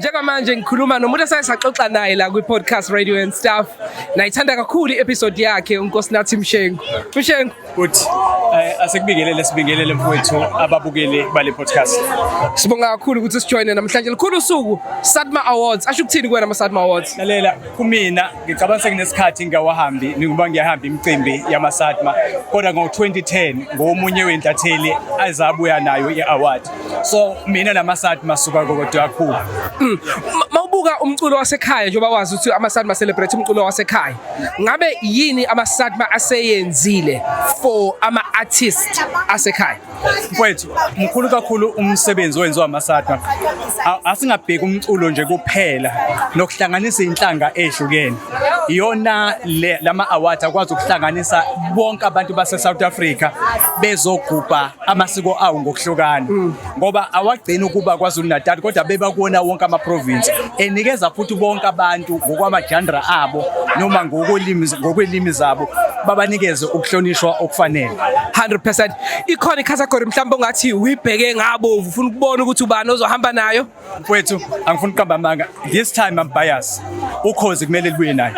Njengamanje ngikhuluma nomuntu esake saxoxa naye la kwi-podcast radio and stuff. Nayithanda kakhulu i-episode yakhe, uNkosinathi Mshengu. Mshengu. Uthi asikubingelele, sibingelele mfowethu, ababukeli bale podcast. Sibonga kakhulu ukuthi sijoyine namhlanje. Likhulu usuku, SATMA Awards. Asho ukuthini kuwena ama-SATMA Awards? Lalela, kumina ngicabanga sekunesikhathi ngingawahambi, ngoba ngiyahamba imicimbi yama-SATMA, kodwa ngo-2010 ngomunye wentatheli azabuya nayo i-award, so mina nama-SATMA suka kodwa kakhulu. Mawubuka umculo wasekhaya, njengoba wazi ukuthi ama-SATMA celebrate umculo wasekhaya, ngabe yini ama-SATMA aseyenzile for ama-artist asekhaya? Mfowethu, mkhulu kakhulu umsebenzi owenziwa ama-SATMA. Asingabheki umculo nje kuphela, nokuhlanganisa iy'nhlanga ey'hlukene. Iyona le lama awards akwazi ukuhlanganisa bonke abantu base-South Africa bezogubha amasiko awo ngokuhlukana, ngoba awagcini ukuba KwaZulu Natal, kodwa beba kuwona wonke ama-province, enikeza futhi bonke abantu ngokwama-genre abo noma ngokolimi, ngokwelimi zabo, babanikeze ukuhlonishwa okufanele. 100%. Ikhona i-category mhlawumbe ongathi uyibheke ngabovu, ufuna ukubona ukuthi ubani ozohamba nayo? Mfowethu, angifuni ukuqamba amanga, this time I'm bias. Ukhozi kumele libuye nayo.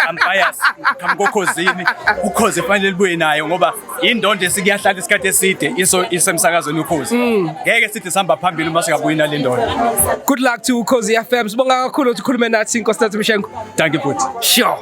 I'm bias, qhamuka oKhozini. Ukhozi kufanele libuye nayo, ngoba indondo esikuyahlala isikhathi eside iso isemsakazweni Ukhozi. Ngeke sithi sihamba phambili uma singabuyi nale ndondo. Good luck to Ukhozi FM. Sibonga kakhulu ukuthi ukhulume nathi, Nkosinathi Mshengu. Thank you, bhuti. Sure.